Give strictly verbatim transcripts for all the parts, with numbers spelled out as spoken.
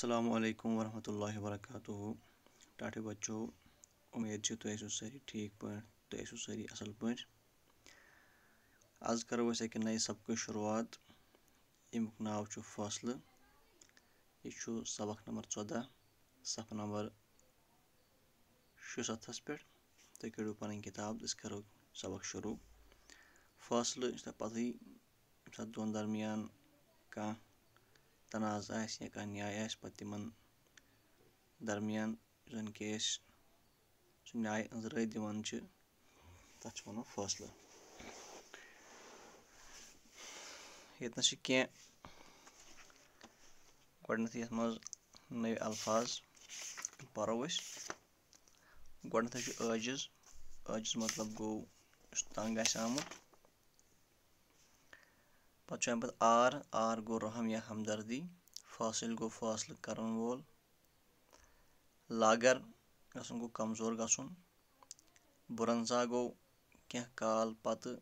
السلام علیکم ورحمۃ اللہ وبرکاتہ۔ ٹاٹھے بچو، امید چھِ تُہۍ ٲسِو سٲری ٹھیٖک پٲٹھۍ، تُہۍ ٲسِو سٲری اَصٕل پٲٹھۍ۔ آز کَرو أسۍ اَکہِ نَیہِ سبقٕچ شروٗعات، ییٚمیُک ناو چھُ فٲصلہٕ۔ یہِ چھُ سبق نمبر ژۄداہ، صفہٕ نمبر شُسَتھَس پٮ۪ٹھ۔ تُہۍ کٔڑِو پَنٕنۍ کِتاب، أسۍ کَرو سبق شروٗع۔ فٲصلہٕ چھِ تۄہہِ پَتہٕے، ییٚمہِ ساتہٕ دۄن درمیان کانٛہہ تنازٕ آسہِ یا کانٛہہ نیاے آسہِ، پَتہٕ تِمَن درمیان یُس زَن کہِ أسۍ سُہ نیاے أنٛزرٲوِتھ دِوان چھِ، تَتھ چھِ وَنان فٲصلہٕ۔ ییٚتنَس چھِ کینٛہہ گۄڈٕنیتھٕے یَتھ منٛز نٔوۍ الفاظ پَرو أسۍ۔ گۄڈٕنیتھٕے چھُ عٲجِز۔ عٲجِز مطلب گوٚو یُس تنگ آسہِ آمُت۔ پَتہٕ چھُ اَمہِ پَتہٕ آر۔ آر گوٚو رحم یا ہمدردی۔ فٲصِل گوٚو فٲصلہٕ کَرَن وول۔ لاگر گژھُن گوٚو کمزور گژھُن۔ بُرنزا گوٚو کینٛہہ کال پَتہٕ۔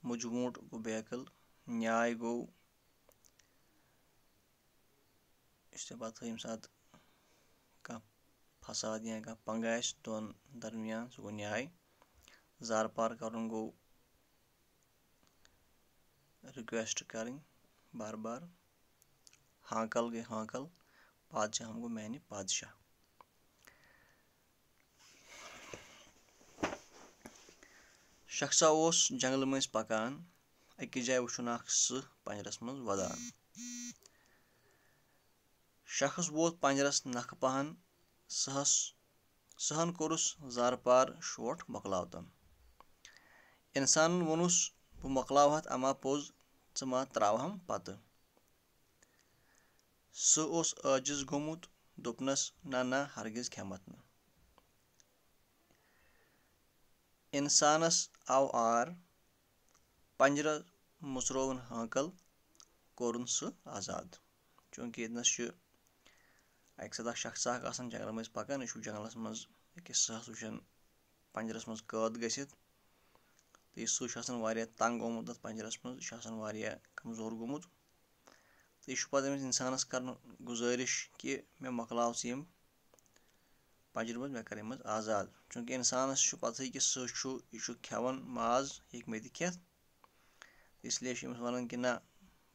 مُجوٗنٛٹ گوٚو بیکٕل۔ نیاے گوٚو یُس تہِ پَتہٕ ییٚمہِ ساتہٕ کانٛہہ فساد یا کانٛہہ پنٛگہٕ آسہِ دۄن درمیان، سُہ گوٚو نیاے۔ زارٕ پار کَرُن گوٚو request کَرٕنۍ بار بار۔ ہانکل گٔے ہانکل، پادشاہم گوٚو میانہِ پادشاہ۔ شخصا اوس جنگلہٕ مٔنٛزۍ پکان، أکِس جایہِ وُچھُن اکھ سٕہہ پنجرس منٛز وَدان۔ شخص ووت پنجرس نکھٕ پہن، سٕہس، سٕہن کوٚرُس زارٕ پار شوٹھ مۄکلاوتن۔ انسانن ووٚنُس، بہٕ مۄکلاوہتھ اما پوٚز، ژٕ ما تراوہم پتہٕ؟ سُہ اوس عٲجِز گوٚمُت، دوٚپنَس، نہ، نہ، ہرگز کھٮ۪مَتھ نہٕ۔ اِنسانَس آو آر، پنجرٕ مُژرووُن ہٲنکَل، کوٚرُن سُہ آزاد۔ چوٗنٛکہِ ییٚتنَس چھُ اَکہِ ساتہٕ اَکھ شخص اَکھ آسان جنٛگلہٕ مٔنٛزۍ پَکان، یہِ چھُ جنٛگلَس منٛز أکِس سٕہَس وٕچھان پنجرَس منٛز قٲد گٔژھِتھ۔ تہٕ یہِ سٕہہ چھُ آسان واریاہ تنٛگ گوٚمُت تَتھ پنجرَس منٛز، یہِ چھُ آسان واریاہ کمزور گوٚمُت۔ تہٕ یہِ چھُ پَتہٕ أمِس اِنسانَس کَران گُزٲرِش کہِ مےٚ مۄکلاو ژٕ یِم پنجرِ منٛز، مےٚ کَر یِم منٛز آزاد۔ چوٗنٛکہِ اِنسانَس چھُ پَتہٕے کہِ سٕہہ چھُ، یہِ چھُ کھٮ۪وان ماز، یہِ ہیٚکہِ مےٚ تہِ کھٮ۪تھ۔ اس لیے چھُ أمِس وَنان کہِ نہ،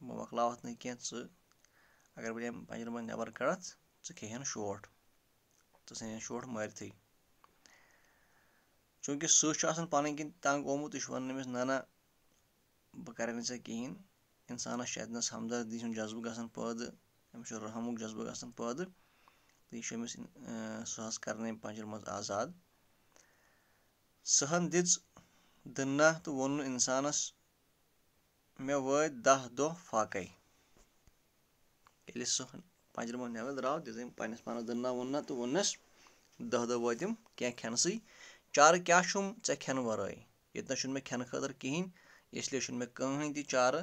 بہٕ مۄکلاوَتھ نہٕ کینٛہہ، ژٕ، اگر بہٕ یِم پنجرِ منٛز نٮ۪بَر کَڑَتھ، ژٕ کھیٚیہِ ہَن شوٹھ، ژٕ ژھٕنہِ ہَن شوٹھ مٲرِتھٕے۔ چوٗنٛکہِ سٕہہ چھُ آسان پَنٕنۍ کِنۍ تنٛگ گوٚمُت، یہِ چھُ وَنان أمِس، نہ، نہ، بہٕ کَرٕ نہٕ ژےٚ کِہیٖنۍ۔ اِنسانَس چھُ اَتہِ نَس ہمدردی ہُنٛد جذبہٕ گژھان پٲدٕ، أمِس چھُ رحمُک جذبہٕ گژھان پٲدٕ، تہٕ یہِ چھُ أمِس، اۭں، سٕہَس کَرنہٕ پنجرِ منٛز آزاد۔ سٕہَن دِژ دٕنہ تہٕ ووٚنُن اِنسانَس، مےٚ وٲتۍ دَہ دۄہ فاقَے۔ ییٚلہِ سٕہہ پنجرِ منٛز نٮ۪بر درٛاو، دِژ أمۍ پنٛنِس پانَس دٕنہ ووٚننہ تہٕ ووٚننَس، دَہ دۄہ وٲتِم کینٛہہ کھٮ۪نسٕے۔ چارٕ کیٛاہ چھُم ژےٚ کھٮ۪نہٕ ورٲے؟ ییٚتہِ نَس چھُنہٕ مےٚ کھٮ۪نہٕ خٲطرٕ کِہیٖنۍ، اس لیے چھُنہٕ مےٚ کٕہٕنۍ تہِ چارٕ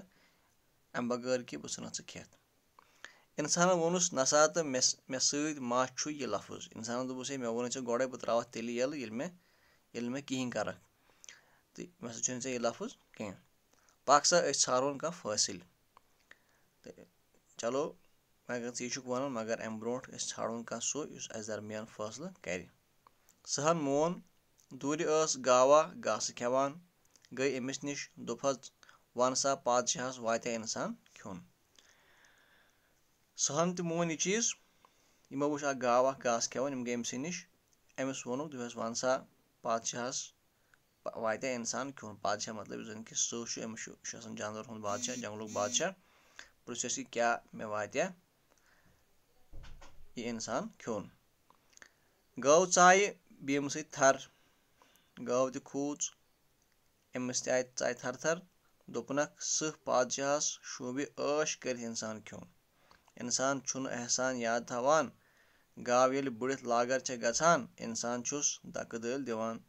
اَمہِ بغٲر کہِ بہٕ ژھٕنَتھ ژٕ کھٮ۪تھ۔ اِنسانَن ووٚنُس، نسا تہٕ مےٚ س-، مےٚ سۭتۍ ما چھُ یہِ لفظ؟ اِنسانَن دوٚپُس، ہے، مےٚ ووٚنُے ژےٚ گۄڈَے، بہٕ ترٛاوَتھ تیٚلہِ یَلہٕ، ییٚلہِ مےٚ، ییٚلہِ مےٚ کِہیٖنۍ کَرَکھ۔ تہٕ مےٚ سۭتۍ چھُنہٕ ژےٚ یہِ لفظ کینٛہہ۔ پَکھ سا، أسۍ ژھانٛڈہون کانٛہہ فٲصِل۔ تہٕ چلو، اگر ژٕ یہِ چھُکھ وَنان، مگر اَمہِ برونٛٹھ أسۍ ژھانٛڈہون کانٛہہ سُہ، یُس اَسہِ درمیان فٲصلہٕ کَرِ۔ سٕہَن مون، دوٗرِ ٲس گاوا گاسہٕ کھٮ۪وان، گٔے أمِس نِش، دوٚپہَس، وَن سا، پادشاہَس واتیٛا اِنسان کھیوٚن؟ سٕہَن تہِ مون یہِ چیٖز، یِمو وٕچھ اَکھ گاو اَکھ گاسہٕ کھٮ۪وان، یِم گٔے أمۍ سٕے نِش۔ أمِس ووٚنُکھ، دوٚپہَس، وَن سا، پادشاہَس پَ-، واتیٛا اِنسان کھیوٚن؟ پادشاہ مطلب یُس زَن کہِ سٕہہ چھُ، أمِس چھُ، یہِ چھُ آسان جانوَرَن ہُنٛد بادشاہ، جنٛگلُک بادشاہ۔ پرٛژھٮ۪س یہِ، کیٛاہ مےٚ واتیٛا یہِ اِنسان کھیوٚن؟ گٲو ژایہِ بیمہٕ سۭتۍ تھَر۔ گٲو تہِ کھوٗژ، أمِس تہِ آیہِ ژایہِ تھَر تھَر۔ دوٚپنَکھ، سٕہہ پادشاہَس شوٗبہِ عٲش کٔرِتھ اِنسان کھیوٚن۔ اِنسان چھُنہٕ احسان یاد تھاوان۔ گاو ییٚلہِ بٕڑِتھ لاگر چھےٚ گژھان، اِنسان چھُس دَکہٕ دٲلۍ دِوان۔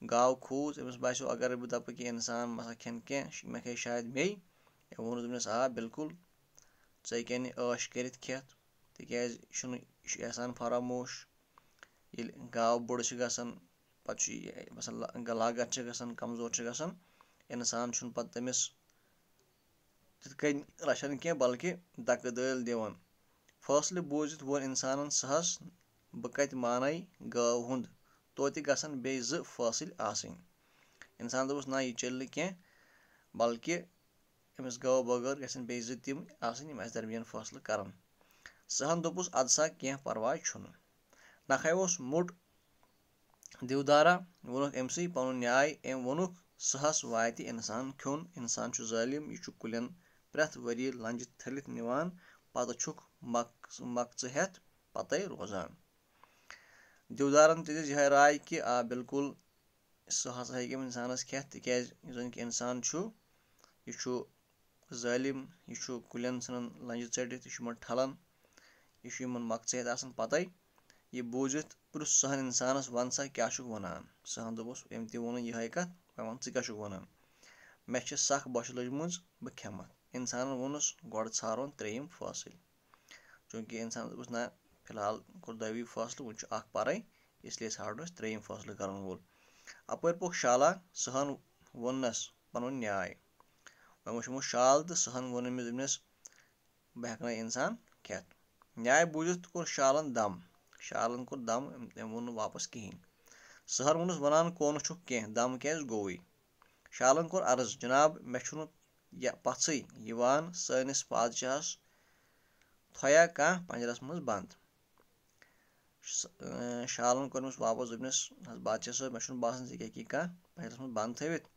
گاو کھوٗژ، أمِس باسیو، اگر بہٕ دَپہٕ کہِ اِنسان مَسا کھٮ۪ن کینٛہہ، مےٚ کھیٚیہِ شاید میٚے۔ أمۍ ووٚنُس دوٚپنَس، آ، بِلکُل، ژٕ ہیٚکہِ ہا نہٕ عٲش کٔرِتھ کھٮ۪تھ، تِکیٛازِ یہِ چھُنہٕ، یہِ چھُ احسان فراموش۔ ییٚلہِ گاو بٔڑ چھِ گژھان، پَتہٕ چھُ یہِ، مثلاً، لا-، لاگَتھ چھِ گژھان، کمزور چھِ گژھان، اِنسان چھُنہٕ پَتہٕ تٔمِس تِتھ کٔنۍ رَچھان کینٛہہ، بلکہِ دَکہٕ دٲلۍ دِوان۔ فٲصلہٕ بوٗزِتھ ووٚن اِنسانَن سٕہَس، "بہٕ کَتہِ مانَے گٲو ہُنٛد؟ توتہِ گژھن بیٚیہِ زٕ فٲصلہٕ آسٕنۍ۔" اِنسان دوٚپُس، "نہ، یہِ چَلہِ نہٕ کینٛہہ، بلکہِ أمِس گٲو بغٲر گژھن بیٚیہِ زٕ تِم آسٕنۍ، یِم اَسہِ درمیان فٲصلہٕ کَرَن۔" سٕہَن دوٚپُس، "اَدٕ سا، کینٛہہ پَرواے چھُنہٕ۔" نَکھَے اوس موٚٹ دیودارا، ووٚنُکھ أمۍ سٕے پنُن نیاے۔ أمۍ ووٚنُکھ، "سٕہَس واتہِ اِنسان کھیوٚن، اِنسان چھُ ظٲلِم، یہِ چھُ کُلٮ۪ن پرٛٮ۪تھ ؤریہِ لنٛجہِ تھٔلِتھ نِوان، پتہٕ چھُکھ مۄک-، مۄکژٕ ہٮ۪تھ پتَے روزان۔" دیودارن تہِ دِژ یِہے راے کہِ آ، بالکل، سٕہَس ہیٚکہِ أمۍ اِنسانَس کھٮ۪تھ، تِکیٛازِ یُس زَن کہِ اِنسان چھُ، یہِ چھُ ظٲلِم، یہِ چھُ کُلٮ۪ن ژھٕنان لنٛجہِ ژٔٹِتھ، یہِ چھُ یِمَن ٹھَلان، یہِ چھُ یِمَن مۄکژٕ ہٮ۪تھ آسان پَتَے۔ یہِ بوٗزِتھ پرُژھ سٕہَن اِنسانَس، "وَن سا، کیٛاہ چھُکھ وَنان؟" سٕہَن دوٚپُس، "أمۍ تہِ ووٚنُن یِہوٚے کَتھ، وۄنۍ وَن ژٕ کیٛاہ چھُکھ وَنان؟ مےٚ چھِ سَخ بۄچھِ لٔجمٕژ، بہٕ کھٮ۪مَتھ۔" اِنسانَن ووٚنُس، "گۄڈٕ ژھارون ترٛیٚیِم فٲصِل۔" چوٗنٛکہِ اِنسانَس دوٚپُس، "نہ، فی الحال کوٚر دۄیوٕے فٲصلہٕ، وۄنۍ چھُ اَکھ پَرَے، اس لیے ژھانٛڈو أسۍ ترٛیٚیِم فٲصلہٕ کَرَن وول۔" اَپٲرۍ پوٚک شالا، سٕہَن ووٚننَس پَنُن نیاے۔ وۄنۍ وٕچھمو شال تہٕ سٕہَن ووٚن أمِس، دوٚپنَس، "بہٕ ہٮ۪کہٕ نہٕ اِنسان کھٮ۪تھ۔" نیاے بوٗزِتھ کوٚر شالَن دَم۔ شالَن کوٚر دَم، أمۍ، أمۍ ووٚن نہٕ واپَس کِہیٖنۍ۔ سٕہَن ووٚنُس، "وَنان کونہٕ چھُکھ کینٛہہ، دَم کیٛازِ گوٚوُے؟" شالَن کوٚر عرض، "جناب، مےٚ چھُنہٕ یہِ پَژھٕے یِوان سٲنِس پادشاہَس تھویا کانٛہہ پَنجرَس منٛز بنٛد۔" س-، اۭں، شالَن کوٚرمَس واپَس، دوٚپنَس، "حظ بادشاہ صٲب، مےٚ چھُنہٕ باسان ژٕ ہیٚکہِ کانٛہہ پَنجرَس منٛز بنٛد تھٲوِتھ۔"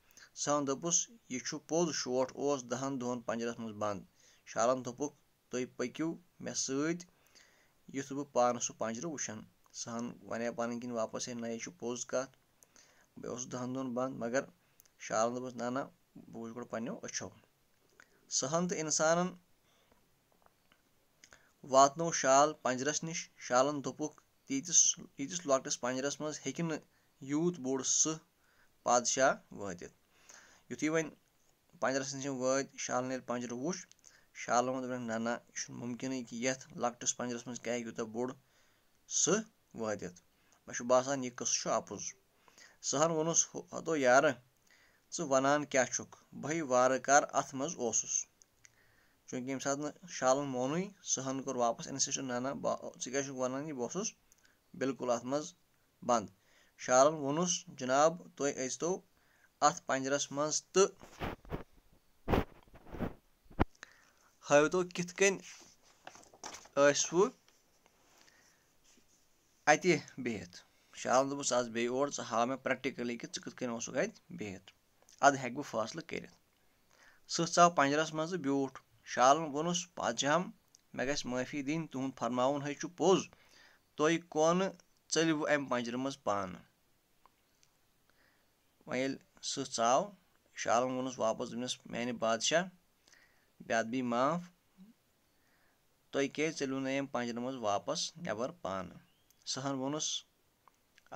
سٕہَن دوٚپُس، "یہِ چھُ پوٚز، شوٹھ اوس دَہَن دۄہَن پَنجرَس منٛز بنٛد۔" شالَن دوٚپُکھ، "تُہۍ پٔکِو مےٚ سۭتۍ، یُتھ بہٕ پانہٕ سُہ پَنجرٕ وٕچھَن۔" سٕہَن وَنے پَنٕنۍ کِنۍ واپَس، "ہے نہ، یہِ چھُ پوٚز کَتھ، بہٕ اوسُس دَہَن دۄہَن بنٛد۔" مگر شالَن دوٚپُس، "نہ، نہ، بہٕ وٕچھٕ گۄڈٕ پنٛنیو أچھو۔" سٕہَن تہٕ اِنسانَن واتنوو شال پَنجرَس نِش۔ شالَن دوٚپُکھ، "تیٖتِس، ییٖتِس لۄکٹِس پَنجرَس منٛز ہیٚکہِ نہٕ یوٗت بوٚڑ سٕہہ پادشاہ وٲتِتھ۔" یُتھُے وۄنۍ پَنجرَس نِش یِم وٲتۍ، شالَن ییٚلہِ پَنجرٕ وُچھ، شالَن ووٚن، دوٚپُن، "نہ، نہ، یہِ چھُنہٕ مُمکِنٕے کہِ یَتھ لۄکٹِس پَنجرَس منٛز کیٛاہ ہیٚکہِ یوٗتاہ بوٚڑ سٕہہ وٲتِتھ؟ مےٚ چھُ باسان، یہِ قٕصہٕ چھُ اَپُز۔" سٕہَن ووٚنُس، "ہو-، ہتو یارٕ، ژٕ وَنان کیٛاہ چھُکھ؟ بہٕ ہے وارٕ کارٕ اَتھ منٛز اوسُس۔" چوٗنٛکہِ ییٚمہِ ساتہٕ نہٕ شالَن مونُے، سٕہَن کوٚر واپَس insist، "نہ، نہ، بہٕ، ژٕ کیٛاہ چھُکھ وَنان یہِ؟ بہٕ اوسُس بالکل اَتھ منٛز بنٛد۔" شالَن ووٚنُس، "جناب، تُہۍ أژۍتو اَتھ پَنجرَس منٛز تہٕ ہٲوۍتو کِتھ کٔنۍ ٲسوٕ اَتہِ بِہِتھ؟" شالَن دوٚپُس، "ژٕ اَژ بیٚیہِ اور، ژٕ ہاو مےٚ practically کہِ ژٕ کِتھ کٔنۍ اوسُکھ اَتہِ بِہِتھ۔ اَدٕ ہٮ۪کہٕ بہٕ فٲصلہٕ کٔرِتھ۔" سٕہہ ژاو پَنجرَس منٛز تہٕ بیوٗٹھ۔ شالَن ووٚنُس، "پادشاہم، مےٚ گژھِ معٲفی دِنۍ، تُہُنٛد فرماوُن ہے چھُ پوٚز۔ تُہۍ کونہٕ ژٔلِوٕ اَمہِ پَنجرٕ منٛز پانہٕ؟" وۄنۍ ییٚلہِ سٕہہ ژاو، شالَن ووٚنُس واپَس، دوٚپنَس، "میٛانہِ بادشاہ، بے ادبی معاف، تُہۍ کیٛازِ ژٔلِو نہٕ ییٚمہِ پَنجرٕ منٛز واپَس نٮ۪بر پانہٕ؟" سٕہَن ووٚنُس،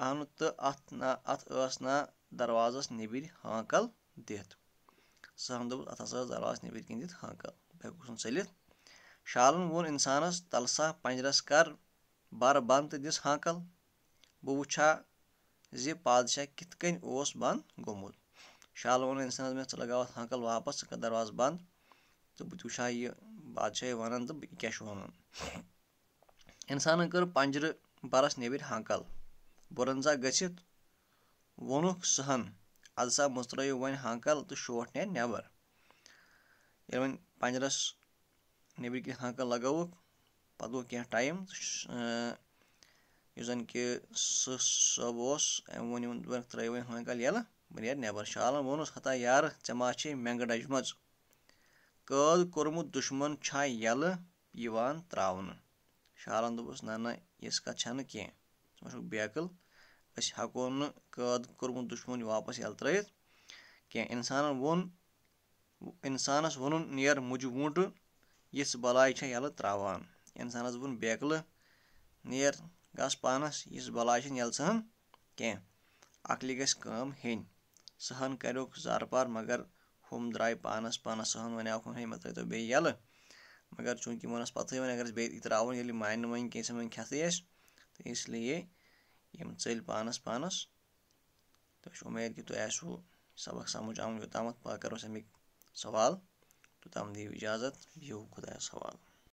"اَہنُو، تہٕ اَتھ نا، اَتھ ٲس نا دروازَس نیٚبٕرۍ ہانکَل دِتھ؟" سٕہَن دوٚپُس، "اَتھ ہسا ٲس دروازَس نیٚبٕرۍ کِنۍ دِتھ ہانکَل، بہٕ ہٮ۪کوس نہٕ ژٔلِتھ۔" شالَن ووٚن اِنسانَس، "تَلہٕ سا پَنجرَس کر بَر بنٛد تہٕ دِس ہانکَل، بہٕ وٕچھِ ہا زِ پادشاہ کِتھ کٔنۍ اوس بنٛد گوٚمُت۔" شالَن ووٚن اِنسانَس، "مےٚ ژٕ لگاو اَتھ ہانکَل واپَس، ژٕ کر دروازٕ بنٛد تہٕ بہٕ تہِ وٕچھِ ہا یہِ بادشاہ وَنان تہٕ یہِ کیٛاہ چھُ وَنان۔" اِنسانَن کٔر پَنجرٕ بَرَس نیٚبٕرۍ ہانکَل۔ بُرَنزا گٔژھِتھ ووٚنُکھ سٕہَن، "اَدٕ سا مٔژرٲیِو وۄنۍ ہانکَل تہٕ شوٹھ نیرِ نٮ۪بَر۔" ییٚلہِ وۄنۍ پَنجرَس نیٚبٕرۍ کِنۍ ہانکَل لَگٲوٕکھ، پَتہٕ گوٚو کینٛہہ ٹایم تہٕ ش-، اۭں، یُس زَن کہِ سٕہہ صٲب اوس، أمۍ ووٚن یِمَن، دوٚپُکھ، "ترٛٲیِو وۄنۍ ہانکَل یَلہٕ، بہٕ نیرٕ نٮ۪بَر۔" شالَن ووٚنُس، "ہتا یارٕ، ژےٚ ما چھے مٮ۪نٛگہٕ ڈَجمَژ؟ قٲد کوٚرمُت دُشمَن چھا یَلہٕ یِوان ترٛاونہٕ؟" شالَن دوٚپُس، "نہ، نہ، یِژھ کَتھ چھَنہٕ کینٛہہ۔ ژٕ ما چھُکھ بیقٕل؟ أسۍ ہٮ۪کو نہٕ قٲد کوٚرمُت دُشمَن واپَس یَلہٕ ترٛٲیِتھ کینٛہہ۔" اِنسانَن ووٚن، اِنسانَس ووٚنُن، "نیر مُجہِ ووٗنٛٹہٕ، یِژھ بَلاے چھےٚ یَلہٕ ترٛاوان۔" اِنسانَس ووٚن بیقلہٕ، "نیر گژھ پانَس، یِژھ بَلاے چھَنہٕ یَلہٕ ژھٕنان کینٛہہ۔ عقلہِ گژھِ کٲم ہیٚنۍ۔" سٕہَن کَریوکھ زارٕ پار، مگر ہُم درٛاے پانَس پانَس۔ سٕہَن وَنیٛاوکھ، "ہے، مےٚ ترٛٲیتو بیٚیہِ یَلہٕ۔" مگر چوٗنٛکہِ یِمَن ٲس پَتہٕے وۄنۍ، اگر أسۍ بیٚیہِ یہِ ترٛاوون، ییٚلہِ یہِ مانہِ نہٕ وۄنۍ کینٛہہ، أسۍ وۄنۍ کھٮ۪تھٕے اَسہِ، تہٕ اس لیے یِم ژٔلۍ پانَس پانَس۔ تہٕ أسۍ چھِ اُمید کہِ تۄہہِ آسِوٕ سبق سمجھ آمُت۔ یوٚتامَتھ پَگاہ کَرو أسۍ اَمِکۍ سوال، توٚتام دِیِو اِجازت، بِہِو خۄدایَس حوالہٕ۔